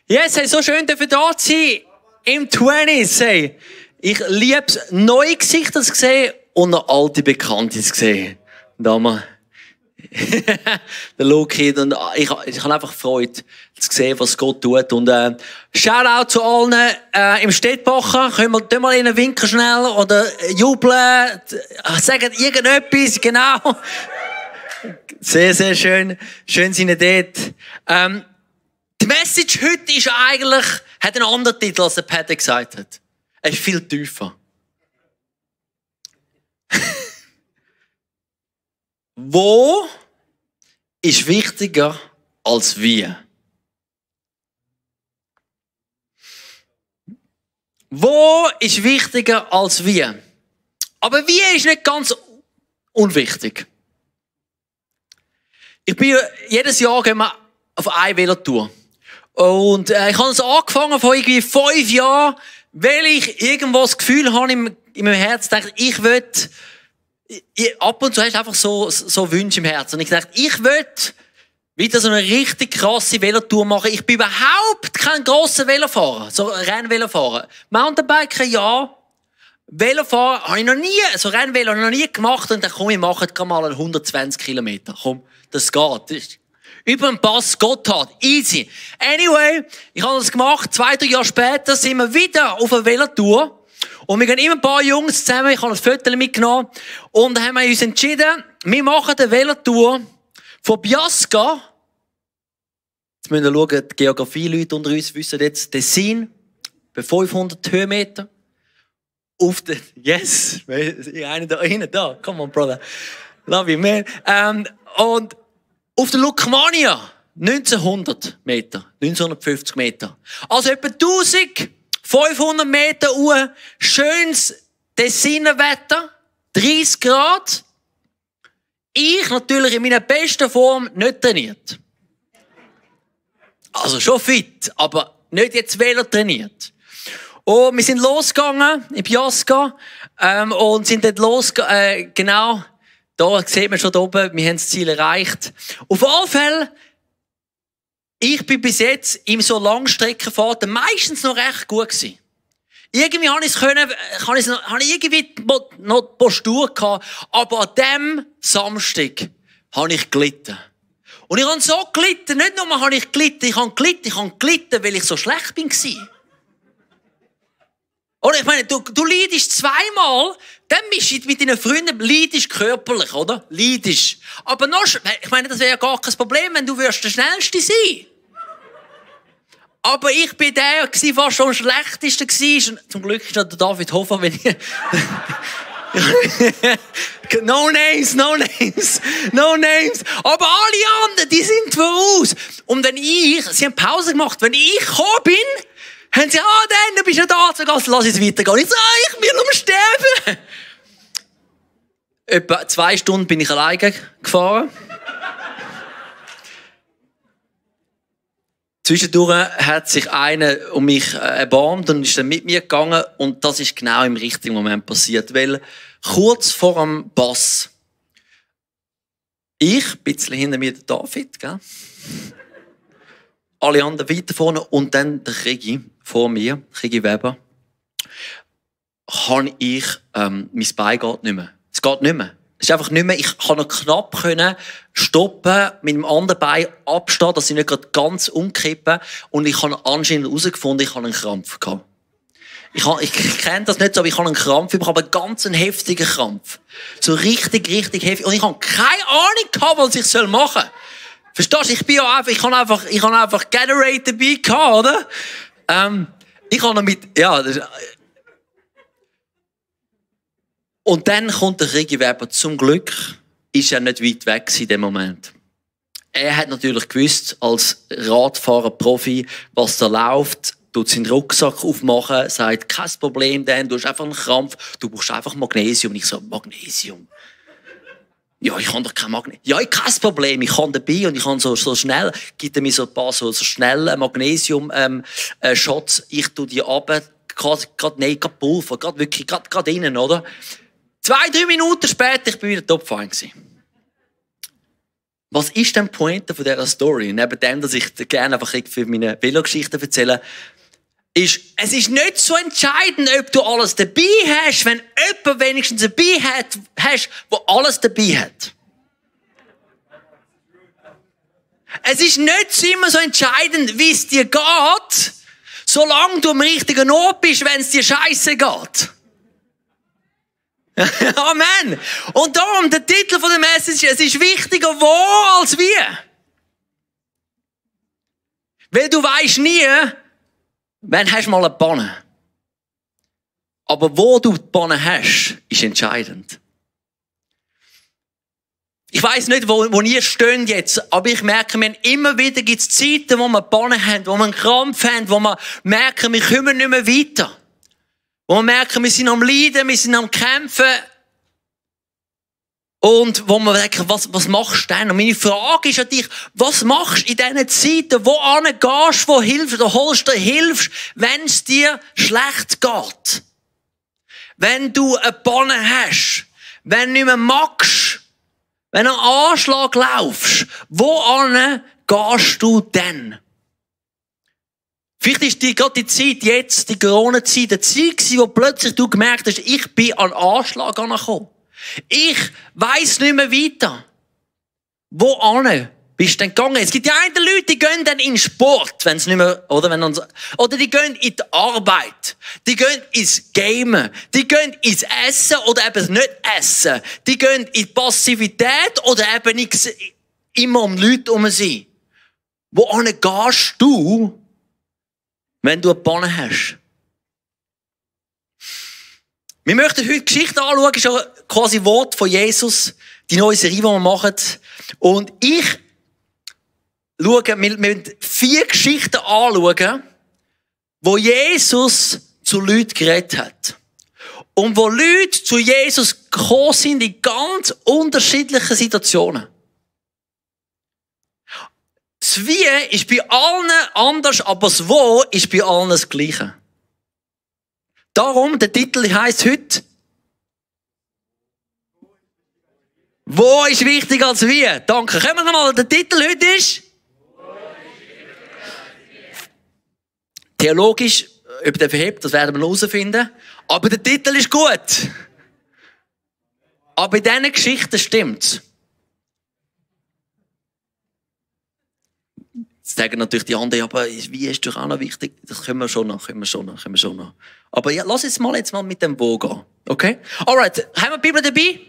Yes, hey, so schön dürfen da sein im 20s. Hey. Ich liebe es, neue Gesichter zu sehen und noch alte Bekannte zu sehen. Damen. Der Loki und ich habe einfach Freude zu sehen, was Gott tut. Und Shoutout zu allen im Städtbacher. Können wir mal ihnen winken schnell oder jubeln, sagen irgendetwas, genau. Sehr, sehr schön. Schön sind dort. Die Message heute ist eigentlich, hat einen anderen Titel, als der Peter gesagt hat. Er ist viel tiefer. Wo ist wichtiger als wie? Wo ist wichtiger als wie? Aber wie ist nicht ganz unwichtig. Jedes Jahr gehen wir auf eine Velotour. Und ich habe es angefangen vor irgendwie 5 Jahren, weil ich irgendwo das Gefühl habe in meinem Herzen, dachte ich will, ab und zu hast du einfach so Wünsche im Herzen. Und ich dachte, ich will wieder so eine richtig krasse Velotour machen. Ich bin überhaupt kein grosser Velofahrer, so Rennvelofahrer. Mountainbiker, ja. Velofahren habe ich noch nie, so Rennvelo habe ich noch nie gemacht. Und dann komm, ich mache jetzt mal 120 Kilometer. Komm, das geht. Über den Pass Gotthard. Easy. Anyway, ich habe das gemacht. 2-3 Jahre später sind wir wieder auf einer Velotour. Und wir gehen immer ein paar Jungs zusammen. Ich habe ein Foto mitgenommen. Und dann haben wir uns entschieden, wir machen eine Velotour von Biasca. Jetzt müssen wir schauen, die Geografie-Leute unter uns wissen jetzt, Tessin, bei 500 Höhenmeter. Auf den, yes, einer da hinten, da, come on, brother. Love you, man. Und auf der Lukmania, 1900 Meter, 1950 Meter. Also etwa 1500 Meter Uhr, schönes Tessiner Wetter, 30 Grad. Ich natürlich in meiner besten Form nicht trainiert. Also schon fit, aber nicht jetzt Velo trainiert. Und wir sind losgegangen in Biasca und sind dort losgegangen, genau. Da sieht man schon da oben, wir haben das Ziel erreicht. Auf alle Fälle, ich bin bis jetzt in so Langstreckenfahrten meistens noch recht gut gewesen. Irgendwie habe ich irgendwie noch Postur gehabt, aber an diesem Samstag habe ich gelitten. Und ich habe so gelitten, nicht nur habe ich gelitten, ich habe gelitten, weil ich so schlecht bin gewesen. Oder ich meine, du leidest zweimal, dann bist du mit deinen Freunden, leidest körperlich, oder? Leidest. Aber noch, ich meine, das wäre ja gar kein Problem, wenn du der Schnellste sein. Aber ich bin der, der fast schon am Schlechtesten war. Zum Glück ist noch der David Hofer, wenn ich... No names. Aber alle anderen, die sind voraus. Und sie haben Pause gemacht, wenn ich gekommen bin, haben sie, Dan, du bist ja da, also lass es weitergehen. Ich sage, ich bin sterben. Etwa 2 Stunden bin ich alleine gefahren. Zwischendurch hat sich einer um mich erbarmt und ist dann mit mir gegangen. Und das ist genau im richtigen Moment passiert. Weil kurz vor dem Pass, ich, ein bisschen hinter mir der David, gell? Alle anderen weiter vorne und dann der Regi vor mir, Regi Weber, kann ich, mein Bein geht nicht mehr. Es geht nicht mehr. Es ist einfach nicht mehr, ich kann noch knapp stoppen, mit dem anderen Bein abstehen, dass ich nicht gerade ganz umkippen. Und ich habe anscheinend herausgefunden, ich habe einen Krampf gehabt. Ich kenne das nicht so, aber ich habe einen Krampf, ich habe einen ganz heftigen Krampf. So richtig heftig. Und ich habe keine Ahnung gehabt, was ich machen soll. Verstehst du? Ich habe einfach Gatorade dabei gehabt, oder? Ich habe noch mit, ja. Und dann kommt der Regi Weber. Zum Glück ist er nicht weit weg in dem Moment. Er hat natürlich gewusst, als Radfahrer-Profi, was da läuft, tut seinen Rucksack aufmachen, sagt, kein Problem, Dan, du hast einfach einen Krampf, du brauchst einfach Magnesium. Und ich so, Magnesium? Ja, ich kann doch kein Magnesium. Ja, kein Problem, ich kann dabei und ich kann so schnell, gibt er mir so ein paar so schnelle Magnesium-Shots, ich tue die runter, gerade Pulver, gerade innen, oder? 2-3 Minuten später, ich bin wieder topfein gewesen. Was ist denn die Pointe von dieser Story? Neben dem, dass ich gerne einfach für meine Velo-Geschichten erzähle, ist, es ist nicht so entscheidend, ob du alles dabei hast, wenn jemand wenigstens dabei hast, der alles dabei hat. Es ist nicht immer so entscheidend, wie es dir geht, solange du am richtigen Ort bist, wenn es dir scheiße geht. Amen. Und darum, der Titel von der Message, es ist wichtiger wo als wie. Weil du weisst nie, wann hast du mal eine Panne. Aber wo du die Panne hast, ist entscheidend. Ich weiss nicht, wo ihr steht jetzt, aber ich merke, immer wieder gibt es Zeiten, wo wir Panne haben, wo wir einen Krampf haben, wo wir merken, wir kommen nicht mehr weiter. Wo wir merken, wir sind am Leiden, wir sind am Kämpfen. Und wo wir denken, was machst du denn? Und meine Frage ist an dich, was machst du in diesen Zeiten, wo du gehst, wo hilfst, oder holst du Hilfe, wenn es dir schlecht geht? Wenn du eine Panne hast, wenn du nicht mehr magst, wenn du einen Anschlag laufst, wo gehst du denn? Vielleicht ist gerade die Zeit jetzt, die Corona-Zeit, eine Zeit gewesen, wo plötzlich du gemerkt hast, ich bin an Anschlag angekommen. Ich weiss nicht mehr weiter. Wo bist du denn gegangen? Es gibt ja einige Leute, die gehen dann in Sport, wenn es nicht mehr, oder die gehen in die Arbeit. Die gehen ins Gamen. Die gehen ins Essen oder eben nicht Essen. Die gehen in die Passivität oder eben immer um Leute herum sein. Wo gehst du, wenn du eine Panne hast? Wir möchten heute Geschichte anschauen, ist ja quasi Wort von Jesus, die neue Serie, die wir machen. Und wir müssen 4 Geschichten anschauen, wo Jesus zu Leuten geredet hat. Und wo Leute zu Jesus gekommen sind in ganz unterschiedlichen Situationen. Das Wie ist bei allen anders, aber das Wo ist bei allen das Gleiche. Darum, der Titel heisst heute, Wo ist wichtiger als Wie? Danke. Kommen wir nochmal, der Titel heute ist? Theologisch, ob der verhebt, das werden wir herausfinden. Aber der Titel ist gut. Aber in diesen Geschichten stimmt's. Jetzt sagen natürlich die anderen, aber wie ist doch auch noch wichtig? Das können wir schon noch. Aber ja, lass jetzt mal mit dem Wo gehen. Okay? Alright. Haben wir die Bibel dabei?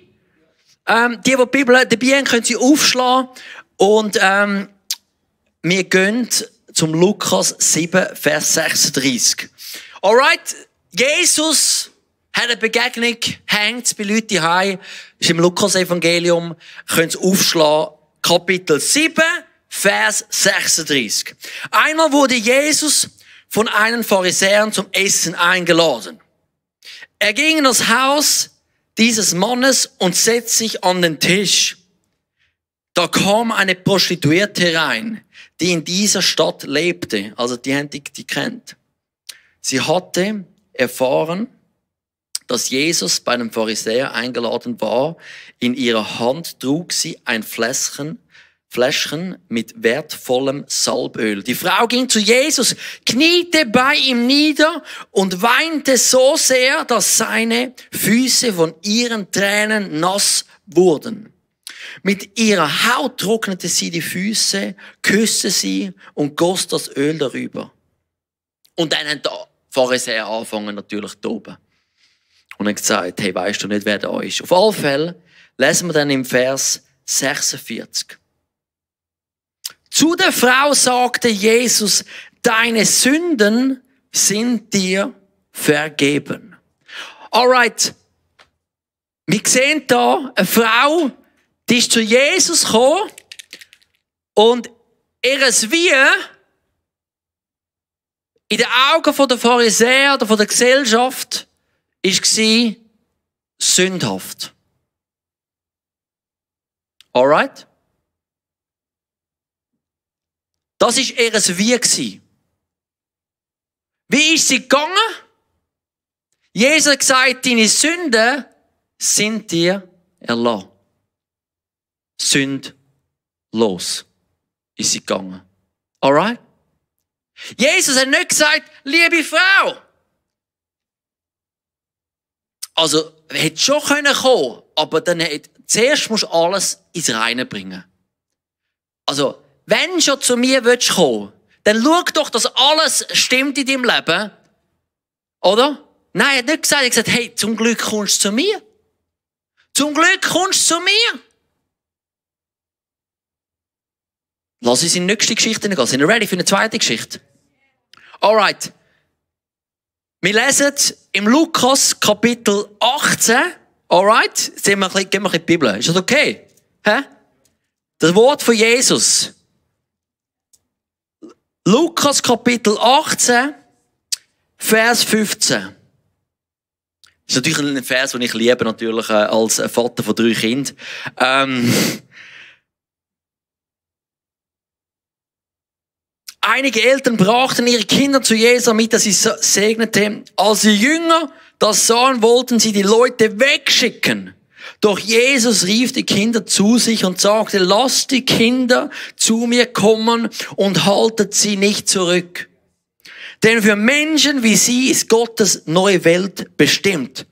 Die Bibel dabei haben, können sie aufschlagen. Und, wir gehen zum Lukas 7, Vers 36. Alright. Jesus hat eine Begegnung, hängt bei Leuten heim. Ist im Lukas-Evangelium. Können sie aufschlagen. Kapitel 7, Vers 36. Einmal wurde Jesus von einem Pharisäer zum Essen eingeladen. Er ging in das Haus dieses Mannes und setzte sich an den Tisch. Da kam eine Prostituierte rein, die in dieser Stadt lebte. Also die haben die kennt. Sie hatte erfahren, dass Jesus bei einem Pharisäer eingeladen war. In ihrer Hand trug sie ein Fläschchen mit wertvollem Salböl. Die Frau ging zu Jesus, kniete bei ihm nieder und weinte so sehr, dass seine Füße von ihren Tränen nass wurden. Mit ihrer Haut trocknete sie die Füße, küsste sie und goss das Öl darüber. Und dann hat der Pharisäer angefangen natürlich zu toben. Und hat gesagt, hey, weißt du nicht, wer da ist? Auf alle Fälle lesen wir dann im Vers 46. Zu der Frau sagte Jesus, deine Sünden sind dir vergeben. Alright. Wir sehen da eine Frau, die ist zu Jesus gekommen und ihres Wie in den Augen der Pharisäer oder von der Gesellschaft war sündhaft. Alright? Das war ihr Wie. Wie ist sie gegangen? Jesus hat gesagt, deine Sünden sind dir erlassen. Sündlos. los ist sie gegangen. Alright? Jesus hat nicht gesagt, liebe Frau. Also, hätte schon kommen können, aber dann zuerst musst du alles ins Reine bringen. Also, wenn du schon zu mir kommen willst, dann schau doch, dass alles stimmt in deinem Leben. Oder? Nein, er hat nicht gesagt, er hat gesagt, hey, zum Glück kommst du zu mir. Zum Glück kommst du zu mir. Lass uns in die nächste Geschichte gehen. Sind wir ready für eine zweite Geschichte? Alright. Wir lesen im Lukas Kapitel 18. Alright? Gehen wir ein bisschen in die Bibel. Ist das okay? Hä? Das Wort von Jesus. Lukas Kapitel 18, Vers 15. Das ist natürlich ein Vers, den ich liebe, natürlich, als Vater von 3 Kindern. Einige Eltern brachten ihre Kinder zu Jesus, damit er sie segnete. Als die Jünger das sahen, wollten sie die Leute wegschicken. Doch Jesus rief die Kinder zu sich und sagte, lasst die Kinder zu mir kommen und haltet sie nicht zurück. Denn für Menschen wie sie ist Gottes neue Welt bestimmt.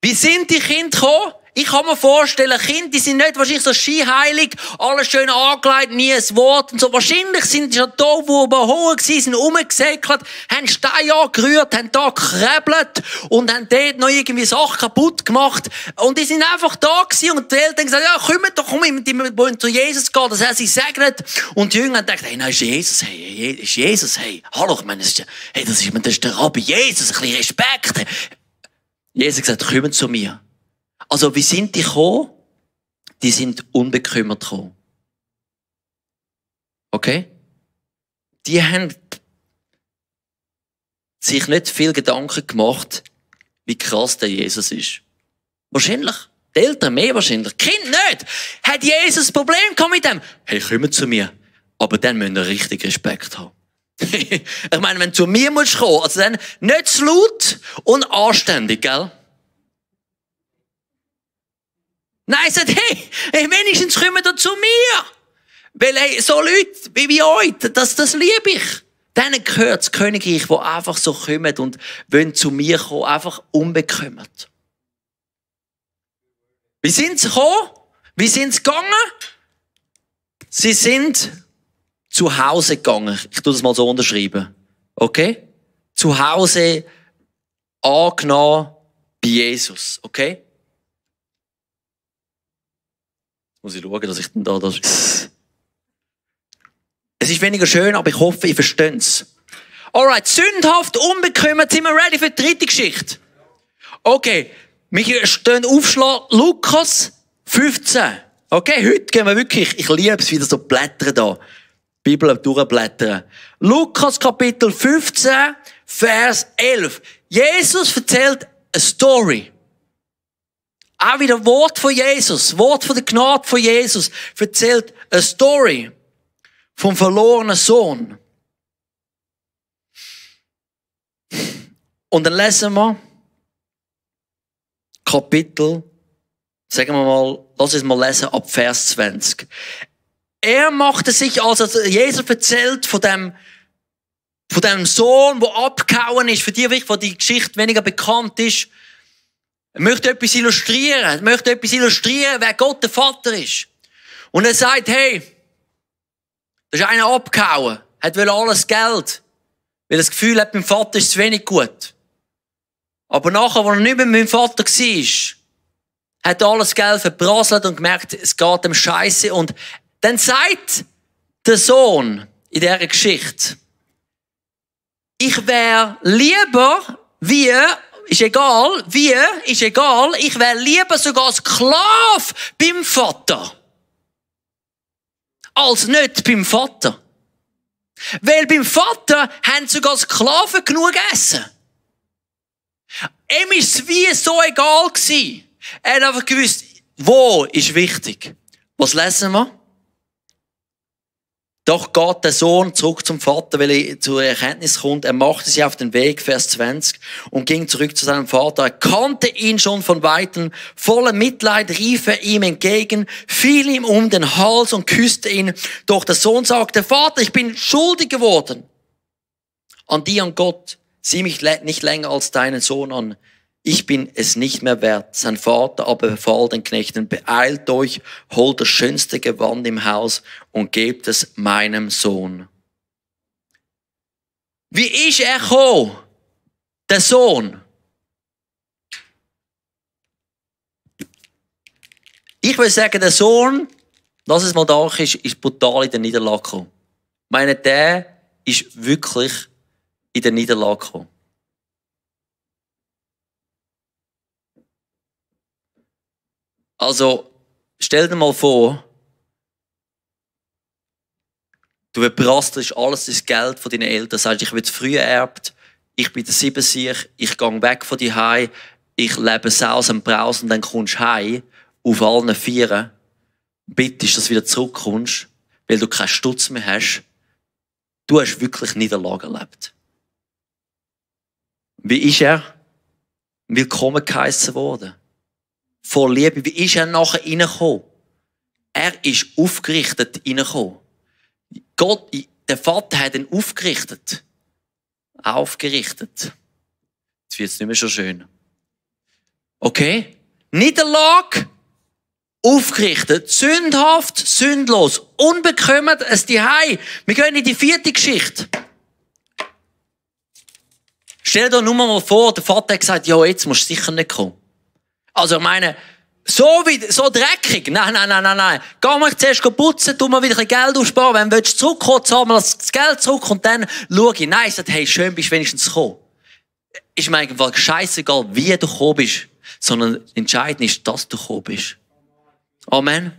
Wie sind die Kinder gekommen? Ich kann mir vorstellen, Kinder, die sind nicht wahrscheinlich so skiheilig, alles schön angelegt, nie ein Wort und so. Wahrscheinlich sind sie schon da, wo oben hoch waren, sind rumgesäckelt, haben Steine angerührt, haben da gekrebelt und haben dort noch irgendwie Sachen kaputt gemacht. Und die sind einfach da gewesen und die Eltern haben gesagt, ja, komm, wir wollen zu Jesus gehen, dass er sie segnet. Und die Jünger haben gedacht, hey, nein, ist Jesus, hey. Hallo, ich meine, das ist der Rabbi Jesus, ein bisschen Respekt. Jesus hat gesagt, kommt zu mir. Also, wie sind die gekommen? Die sind unbekümmert gekommen. Okay? Die haben sich nicht viel Gedanken gemacht, wie krass der Jesus ist. Wahrscheinlich. Die Eltern mehr wahrscheinlich. Die Kinder nicht. Hat Jesus ein Problem gehabt mit dem? Hey, kommt zu mir. Aber dann müsst ihr richtig Respekt haben. Ich meine, wenn du zu mir musst kommen, also dann nicht zu laut und anständig, gell? Nein, sagt, hey, wenigstens kommen da zu mir. Weil, hey, so Leute wie euch, das liebe ich. Denen gehört das Königreich, die einfach so kommen und wollen zu mir kommen, einfach unbekümmert. Wie sind sie gekommen? Wie sind sie gegangen? Sie sind zu Hause gegangen. Ich tue das mal so unterschreiben. Okay? Zu Hause angenommen bei Jesus. Okay? Muss ich schauen, dass ich dann da das... Es ist weniger schön, aber ich hoffe, ihr versteht es. Alright, sündhaft, unbekümmert, sind wir ready für die dritte Geschichte? Okay, wir stehen aufschlagen, Lukas 15. Okay, heute gehen wir wirklich, ich liebe es wieder so blättern da. Bibel durchblättern. Lukas Kapitel 15, Vers 11. Jesus erzählt eine Story. Auch wieder Wort von Jesus, Wort von der Gnade von Jesus, erzählt eine Story vom verlorenen Sohn. Und dann lesen wir Kapitel, sagen wir mal, lass uns mal lesen, ab Vers 20. Er machte sich, also Jesus erzählt von dem Sohn, der abgehauen ist, für die, wo die Geschichte weniger bekannt ist. Er möchte etwas illustrieren, wer Gott der Vater ist. Und er sagt, hey, da ist einer abgehauen, hat alles Geld, weil er das Gefühl hat, mein Vater ist zu wenig gut. Aber nachher, als er nicht mehr mit meinem Vater war, hat er alles Geld verprasselt und gemerkt, es geht ihm Scheisse. Und dann sagt der Sohn in dieser Geschichte, ich wäre lieber ich wäre lieber sogar Sklave beim Vater, als nicht beim Vater. Weil beim Vater haben sogar Sklaven genug Essen. Ihm war es wie so egal gewesen. Er hat einfach gewusst, wo ist wichtig. Was lesen wir? Doch geht der Sohn zurück zum Vater, weil er zur Erkenntnis kommt. Er machte sich auf den Weg, Vers 20, und ging zurück zu seinem Vater. Er kannte ihn schon von Weitem. Voller Mitleid rief er ihm entgegen, fiel ihm um den Hals und küsste ihn. Doch der Sohn sagte, Vater, ich bin schuldig geworden an dir und Gott. Sieh mich nicht länger als deinen Sohn an. Ich bin es nicht mehr wert. Sein Vater aber befahl den Knechten, beeilt euch, holt das schönste Gewand im Haus und gebt es meinem Sohn. Wie ist er gekommen? Der Sohn. Ich will sagen, der Sohn, lass es mal da ist brutal in der Niederlage gekommen. Ich meine, der ist wirklich in der Niederlage gekommen. Also, stell dir mal vor, du überrastest alles das Geld von deinen Eltern, sagst, ich werde früh erbt, ich bin der Siebensieg, ich gehe weg von dir heim, ich lebe Saus und Braus und dann kommst du heim, auf allen Vieren, bittest, dass du wieder zurückkommst, weil du keinen Stutz mehr hast. Du hast wirklich Niederlage erlebt. Wie ist er? Willkommen geheissen worden. Voll Liebe. Wie ist er nachher reingekommen? Er ist aufgerichtet reingekommen. Gott, der Vater hat ihn aufgerichtet. Aufgerichtet. Jetzt wird es nicht mehr so schön. Okay? Niederlage, aufgerichtet, sündhaft, sündlos, unbekümmert, es die Hei. Wir gehen in die 4. Geschichte. Stell dir nur mal vor, der Vater hat gesagt, ja, jetzt musst du sicher nicht kommen. Also, ich meine, so dreckig. Nein. Geh mal zuerst putzen, tu mal wieder ein bisschen Geld aufsparen. Wenn du zurückkommen, zahl mal das Geld zurück und dann schau ich. Nein, ich sage, hey, schön bist du wenigstens gekommen. Ist mir eigentlich scheißegal, wie du gekommen bist, sondern entscheidend ist, dass du gekommen bist. Amen.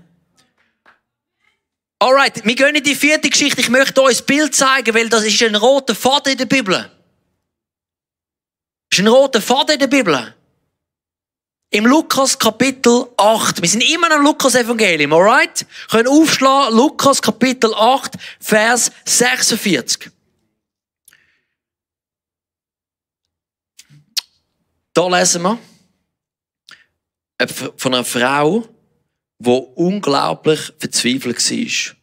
Alright, wir gehen in die 4. Geschichte. Ich möchte euch das Bild zeigen, weil das ist ein roter Faden in der Bibel. Das ist ein roter Faden in der Bibel. Im Lukas Kapitel 8. Wir sind immer noch im Lukas Evangelium, alright? Können aufschlagen, Lukas Kapitel 8, Vers 46. Da lesen wir von einer Frau, die unglaublich verzweifelt war. Wir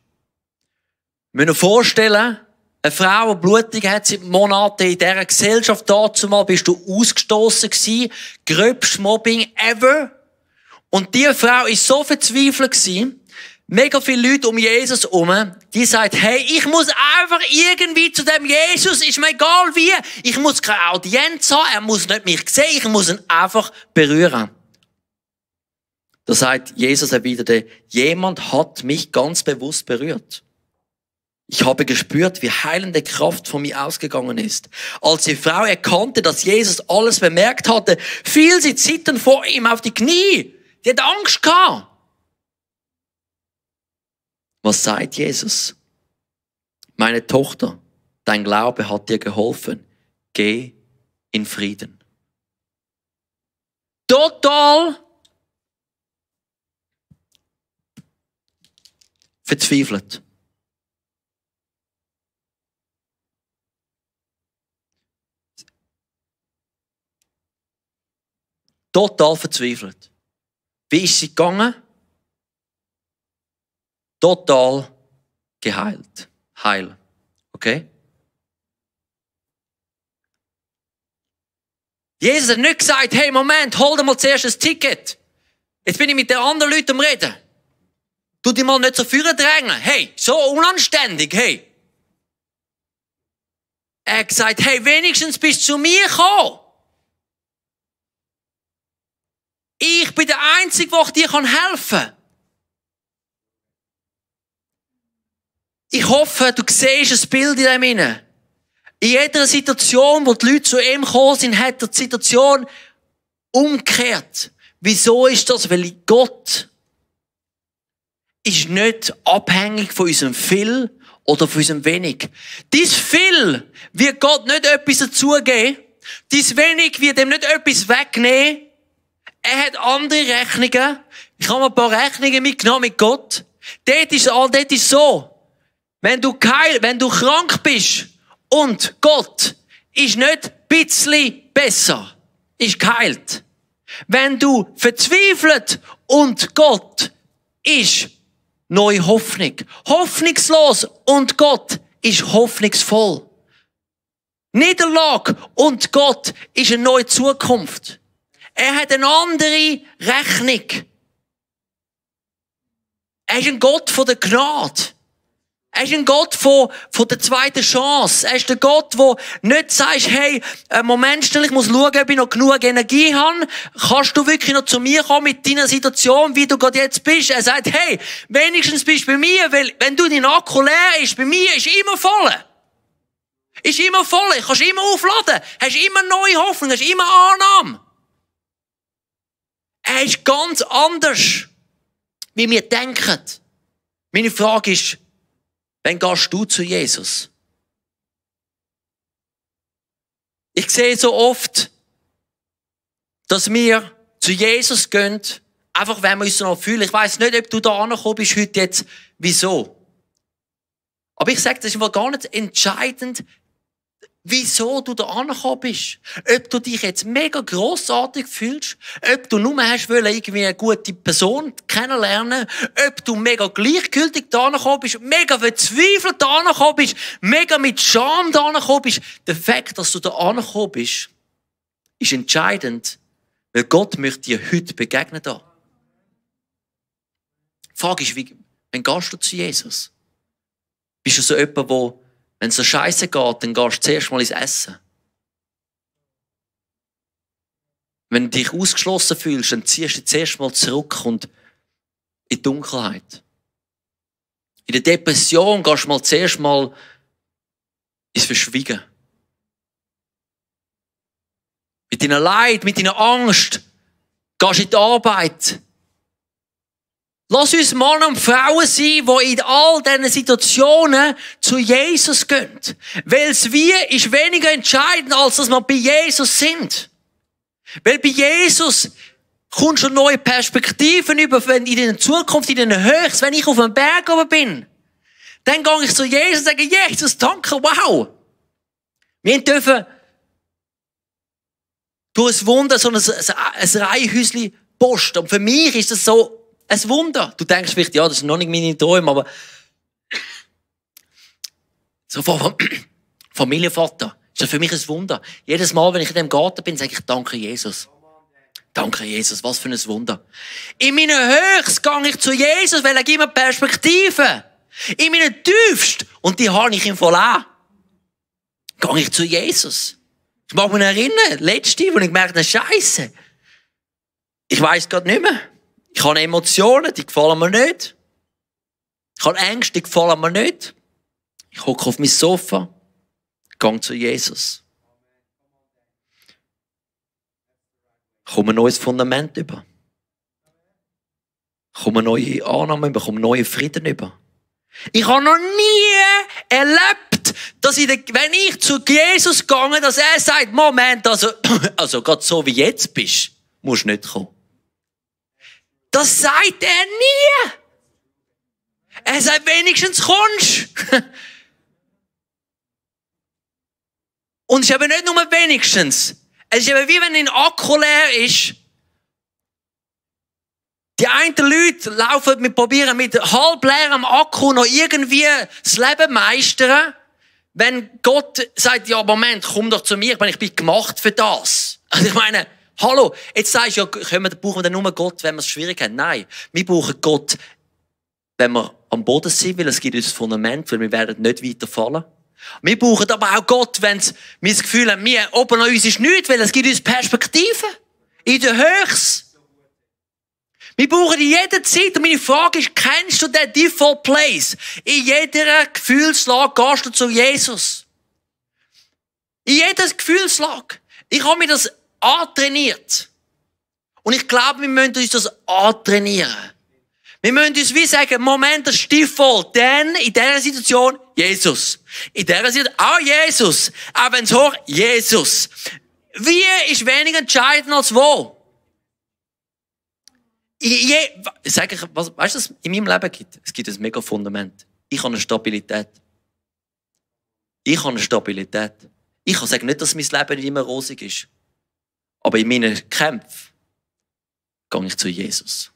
müssen uns vorstellen, eine Frau, die blutig hat seit Monaten in dieser Gesellschaft dazumal, bist du ausgestoßen gewesen, gröbstes Mobbing ever. Und diese Frau ist so verzweifelt gewesen, mega viele Leute um Jesus herum, die sagen, hey, ich muss einfach irgendwie zu dem Jesus, ist mir egal wie, ich muss keine Audienz haben, er muss nicht mich sehen, ich muss ihn einfach berühren. Da sagt Jesus erwiderte, jemand hat mich ganz bewusst berührt. Ich habe gespürt, wie heilende Kraft von mir ausgegangen ist. Als die Frau erkannte, dass Jesus alles bemerkt hatte, fiel sie zitternd vor ihm auf die Knie. Die hat Angst gehabt. Was sagt Jesus? Meine Tochter, dein Glaube hat dir geholfen. Geh in Frieden. Total verzweifelt. Total verzweifelt. Wie ist sie gegangen? Total geheilt. Heil. Okay? Jesus hat nicht gesagt, hey, Moment, hol dir mal zuerst ein Ticket. Jetzt bin ich mit den anderen Leuten am Reden. Tu dich mal nicht so vorne drängen. Hey, so unanständig, hey. Er hat gesagt, hey, wenigstens bist du zu mir gekommen. Ich bin der Einzige, der dir helfen kann. Ich hoffe, du siehst ein Bild in dem hinein. In jeder Situation, wo die Leute zu ihm gekommen sind, hat er die Situation umgekehrt. Wieso ist das? Weil Gott ist nicht abhängig von unserem viel oder von unserem wenig. Dies viel wird Gott nicht etwas dazugeben. Dies wenig wird ihm nicht etwas wegnehmen. Er hat andere Rechnungen. Ich habe mir ein paar Rechnungen mitgenommen mit Gott. Dort ist so. wenn du krank bist und Gott ist nicht ein bisschen besser, ist geheilt. Wenn du verzweifelt und Gott ist neue Hoffnung. Hoffnungslos und Gott ist hoffnungsvoll. Niederlage und Gott ist eine neue Zukunft. Er hat eine andere Rechnung. Er ist ein Gott von der Gnade. Er ist ein Gott von der zweiten Chance. Er ist der Gott, der nicht sagt, hey, Moment schnell, ich muss schauen, ob ich noch genug Energie habe. Kannst du wirklich noch zu mir kommen mit deiner Situation, wie du gerade jetzt bist? Er sagt, hey, wenigstens bist du bei mir, weil wenn du dein Akku leer ist, bei mir ist immer voll. Ist immer voll. Kannst immer aufladen. Hast immer neue Hoffnung, hast immer Annahme. Er ist ganz anders, wie wir denken. Meine Frage ist, wann gehst du zu Jesus? Ich sehe so oft, dass wir zu Jesus gehen, einfach wenn wir uns so noch fühlen. Ich weiss nicht, ob du da angekommen bist heute jetzt, wieso. Aber ich sage, das ist gar nicht entscheidend, wieso du da angekommen bist. Ob du dich jetzt mega grossartig fühlst, ob du nur hast wollen, irgendwie eine gute Person kennenlernen, ob du mega gleichgültig da angekommen bist, mega verzweifelt da angekommen bist, mega mit Scham da angekommen bist. Der Fakt, dass du da angekommen bist, ist entscheidend, weil Gott möchte dir heute begegnen da. Die Frage ist, wann gehst du zu Jesus? Bist du so jemand, der, wenn es so scheiße geht, dann gehst du zuerst mal ins Essen. Wenn du dich ausgeschlossen fühlst, dann ziehst du zuerst mal zurück und in die Dunkelheit. In der Depression gehst du mal zuerst mal ins Verschwiegen. Mit deiner Leid, mit deiner Angst gehst du in die Arbeit. Lass uns Männer und Frauen sein, die in all diesen Situationen zu Jesus gehen. Weil das Wie ist weniger entscheidend, als dass wir bei Jesus sind. Weil bei Jesus kommst du neue Perspektiven über, wenn in der Zukunft, in den Höchst, wenn ich auf einem Berg oben bin. Dann gehe ich zu Jesus und sage, Jesus, danke, wow. Wir dürfen durch ein Wunder so ein Reihenhäuschen Post. Und für mich ist das so ein Wunder. Du denkst vielleicht, ja, das sind noch nicht meine Träume, aber so vom Familienvater ist das für mich ein Wunder. Jedes Mal, wenn ich in dem Garten bin, sage ich, danke Jesus. Danke Jesus, was für ein Wunder. In meinen Höchst gehe ich zu Jesus, weil er gibt mir Perspektive. In meinen Tiefst, und die habe ich im Fall auch, gehe ich zu Jesus. Ich mag mich erinnern, letzte, wo ich gemerkt habe, Scheiße. Ich weiss gerade nicht mehr. Ich habe Emotionen, die gefallen mir nicht. Ich habe Ängste, die gefallen mir nicht. Ich hocke auf mein Sofa, gehe zu Jesus. Ich komme ein neues Fundament über. Ich komme neue Annahmen über, ich komme neuen Frieden über. Ich habe noch nie erlebt, dass wenn ich zu Jesus gehe, dass er sagt, Moment, also gerade so wie jetzt bist, musst du nicht kommen. Das sagt er nie. Er sagt, wenigstens kommst. Und es ist eben nicht nur wenigstens. Es ist eben wie wenn ein Akku leer ist. Die einen Leute probieren mit halb leerem Akku noch irgendwie das Leben meistern. Wenn Gott sagt, ja, Moment, komm doch zu mir, ich bin gemacht für das. Also ich meine, hallo, jetzt sagst du ja, brauchen wir dann nur Gott, wenn wir es schwierig haben? Nein, wir brauchen Gott, wenn wir am Boden sind, weil es gibt uns das Fundament, weil wir werden nicht weiterfallen. Wir brauchen aber auch Gott, wenn wir das Gefühl haben, wir oben an uns ist nichts, weil es gibt uns Perspektiven. In der Höchst. Wir brauchen in jeder Zeit, und meine Frage ist, kennst du den Default Place? In jeder Gefühlslage gehst du zu Jesus. In jeder Gefühlslage. Ich habe mir das antrainiert. Und ich glaube, wir müssen uns das antrainieren. Wir müssen uns wie sagen, Moment, das ist Default. Denn in dieser Situation, Jesus. In dieser Situation, auch Jesus. Auch wenn es hoch, Jesus. Wie ist weniger entscheidend als wo? Weißt du, was in meinem Leben gibt? Es gibt ein mega Fundament. ich habe eine Stabilität. Ich habe eine Stabilität. Ich kann sagen, nicht, dass mein Leben nicht immer rosig ist. Aber in meinen Kämpfen gehe ich zu Jesus.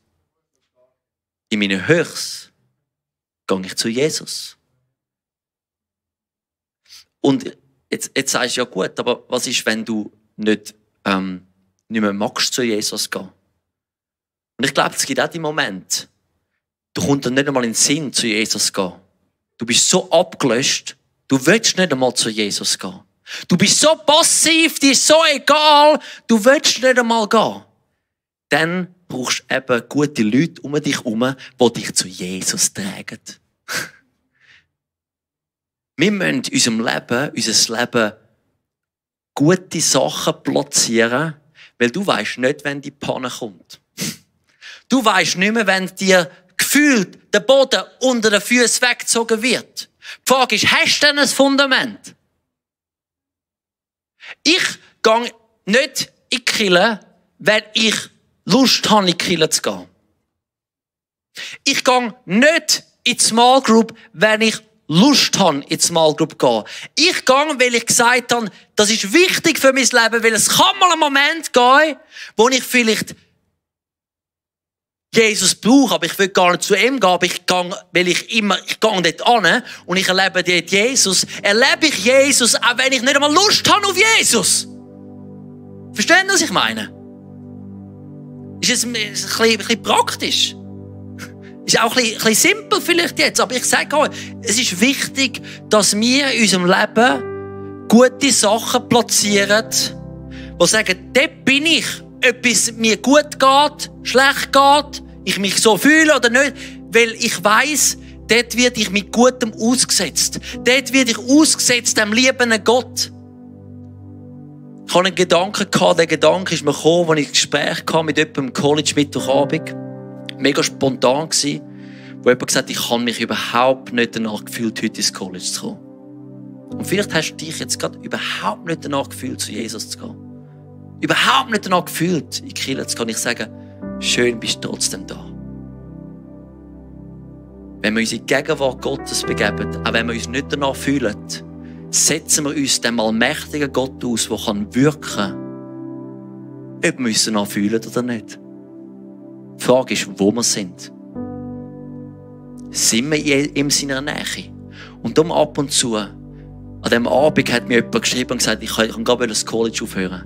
In meinen Höchst gehe ich zu Jesus. Und jetzt sagst du, ja gut, aber was ist, wenn du nicht mehr magst, zu Jesus gehen? Und ich glaube, es gibt auch die Momente, du kommst dann nicht einmal in den Sinn, zu Jesus zu gehen. Du bist so abgelöscht, du willst nicht einmal zu Jesus gehen. Du bist so passiv, dir ist so egal, du willst nicht einmal gehen. Dann brauchst du eben gute Leute um dich herum, die dich zu Jesus tragen. Wir müssen in unser Leben gute Sachen platzieren, weil du weisst nicht, wenn die Panne kommt. Du weisst nicht mehr, wenn dir gefühlt der Boden unter den Füßen weggezogen wird. Die Frage ist, hast du denn ein Fundament? Ich gehe nicht in die Kirche, wenn ich Lust habe, in die Kirche zu gehen. Ich gehe nicht in die Small Group, wenn ich Lust habe, in die Small Group zu gehen. Ich gehe, weil ich gesagt habe, das ist wichtig für mein Leben, weil es kann mal einen Moment gehen, wo ich vielleicht Jesus brauche, aber ich will gar nicht zu ihm gehen, aber ich gehe, weil ich gehe dort hin und ich erlebe dort Jesus. Erlebe ich Jesus, auch wenn ich nicht einmal Lust habe auf Jesus. Verstehen Sie, was ich meine? Ist es ein bisschen praktisch? Ist auch ein bisschen simpel vielleicht jetzt, aber ich sage euch, es ist wichtig, dass wir in unserem Leben gute Sachen platzieren, die sagen, dort bin ich, ob es mir gut geht, schlecht geht, ich mich so fühle oder nicht, weil ich weiss, dort werde ich mit Gutem ausgesetzt. Dort werde ich ausgesetzt dem liebenden Gott. Ich hatte einen Gedanken, der Gedanke ist mir gekommen, als ich ein Gespräch hatte mit jemandem im College Mittwochabend. Mega spontan gsi, wo jemand gesagt hat, ich habe mich überhaupt nicht danach gefühlt, heute ins College zu kommen. Und vielleicht hast du dich jetzt gerade überhaupt nicht danach gefühlt, zu Jesus zu gehen. Überhaupt nicht danach gefühlt, in die Kirche zu gehen. Ich sage, schön bist du trotzdem da. Wenn wir uns in die Gegenwart Gottes begeben, auch wenn wir uns nicht danach fühlen, setzen wir uns dem allmächtigen Gott aus, der wirken kann, ob wir uns danach fühlen oder nicht. Die Frage ist, wo wir sind. Sind wir in seiner Nähe? Und darum ab und zu, an diesem Abend hat mir jemand geschrieben und gesagt, ich kann gerade das College aufhören.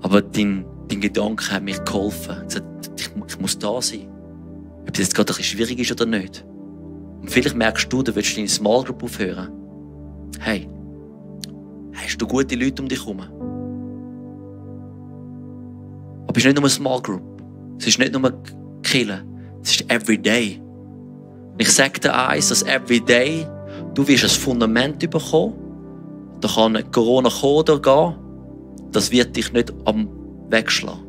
Aber dein Gedanke hat mir geholfen. Ich gesagt, ich muss da sein. Ob es jetzt gerade ein bisschen schwierig ist oder nicht. Und vielleicht merkst du willst deine Small Group aufhören. Hey, hast du gute Leute um dich herum? Aber es ist nicht nur eine Small Group. Es ist nicht nur Killen. Es ist everyday. Und ich sage dir eins, dass everyday du wirst ein Fundament bekommen. Da kann Corona kommen oder gehen. Das wird dich nicht am wegschlagen.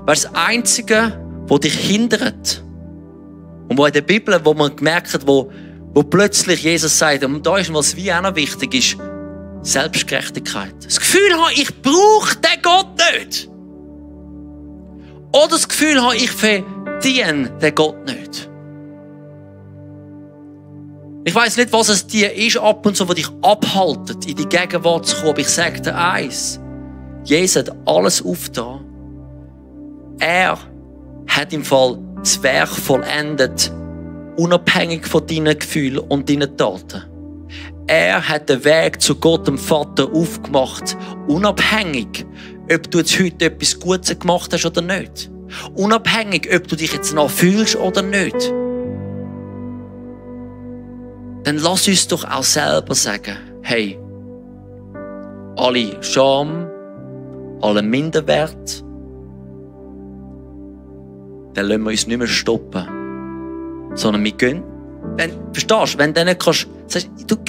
Weißt du, das Einzige, was dich hindert, und wo in der Bibel, wo man gemerkt hat, wo plötzlich Jesus sagt, und da ist was wie auch noch wichtig ist, Selbstgerechtigkeit. Das Gefühl habe, ich brauche den Gott nicht. Oder das Gefühl habe, ich verdiene den Gott nicht. Ich weiss nicht, was es dir ist, ab und zu, was dich abhaltet, in die Gegenwart zu kommen. Aber ich sage dir eins. Jesus hat alles aufgetan. Er hat im Fall das Werk vollendet, unabhängig von deinen Gefühlen und deinen Taten. Er hat den Weg zu Gott, dem Vater, aufgemacht, unabhängig, ob du jetzt heute etwas Gutes gemacht hast oder nicht. Unabhängig, ob du dich jetzt noch fühlst oder nicht. Dann lass uns doch auch selber sagen, hey, alle Scham, alle Minderwert, dann lassen wir uns nicht mehr stoppen. Sondern wir gehen. Verstehst du? Wenn du nicht kannst,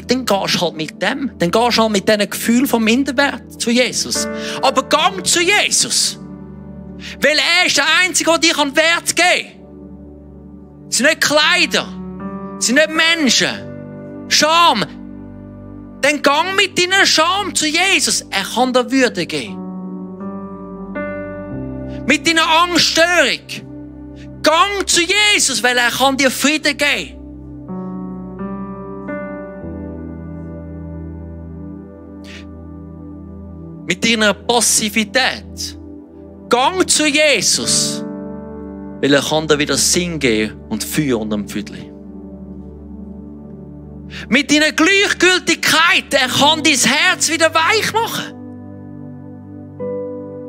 dann gehst du halt mit dem. Dann gehst du halt mit diesem Gefühl von Minderwert zu Jesus. Aber gang zu Jesus. Weil er ist der Einzige, der dir Wert geben kann. Es sind nicht Kleider. Es sind nicht Menschen. Scham. Dann gang mit deiner Scham zu Jesus. Er kann dir Würde geben. Mit deiner Angststörung. Gang zu Jesus, weil er kann dir Frieden geben. Mit deiner Passivität. Gang zu Jesus, weil er kann dir wieder Sinn geben und Feuer unterm Pfüdli. Mit deiner Gleichgültigkeit, er kann dein Herz wieder weich machen.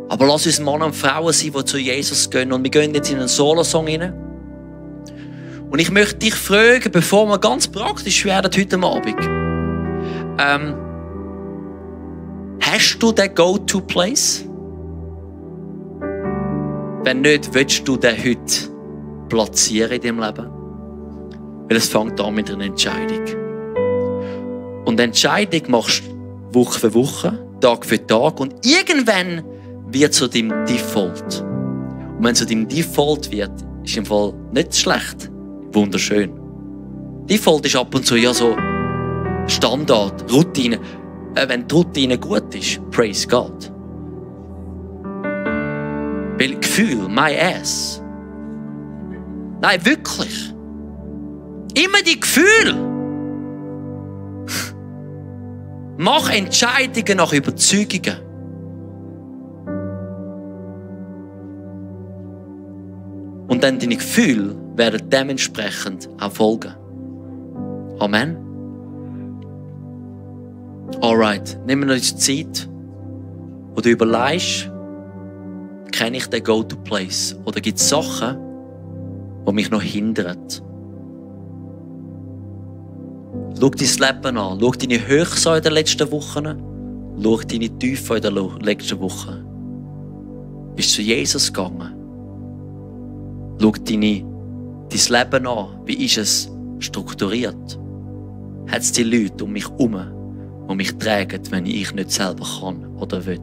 Aber lass uns Männer und Frauen sein, die zu Jesus gehen. Und wir gehen jetzt in einen Solosong rein. Und ich möchte dich fragen, bevor wir ganz praktisch werden heute Abend. Hast du den Go-To-Place? Wenn nicht, willst du den heute platzieren in deinem Leben? Weil es fängt an mit einer Entscheidung. Und Entscheidung machst du Woche für Woche, Tag für Tag. Und irgendwann wird zu deinem Default. Und wenn es zu deinem Default wird, ist im Fall nicht schlecht. Wunderschön. Default ist ab und zu ja so Standard, Routine. Wenn die Routine gut ist, praise God. Weil Gefühl, my ass. Nein, wirklich. Immer die Gefühle. Mach Entscheidungen nach Überzeugungen. Und dann deine Gefühle werden dementsprechend auch folgen. Amen. Alright, nehmen wir uns Zeit, wo du überlegst, kenne ich den Go-To-Place? Oder gibt es Sachen, die mich noch hindern? Schau dein Leben an, schau deine Höchste in den letzten Wochen, schau deine Tiefe in den letzten Wochen. Bist du zu Jesus gegangen? Schau dein Leben an, wie ist es strukturiert? Hat es die Leute um mich herum, die mich tragen, wenn ich nicht selber kann oder will?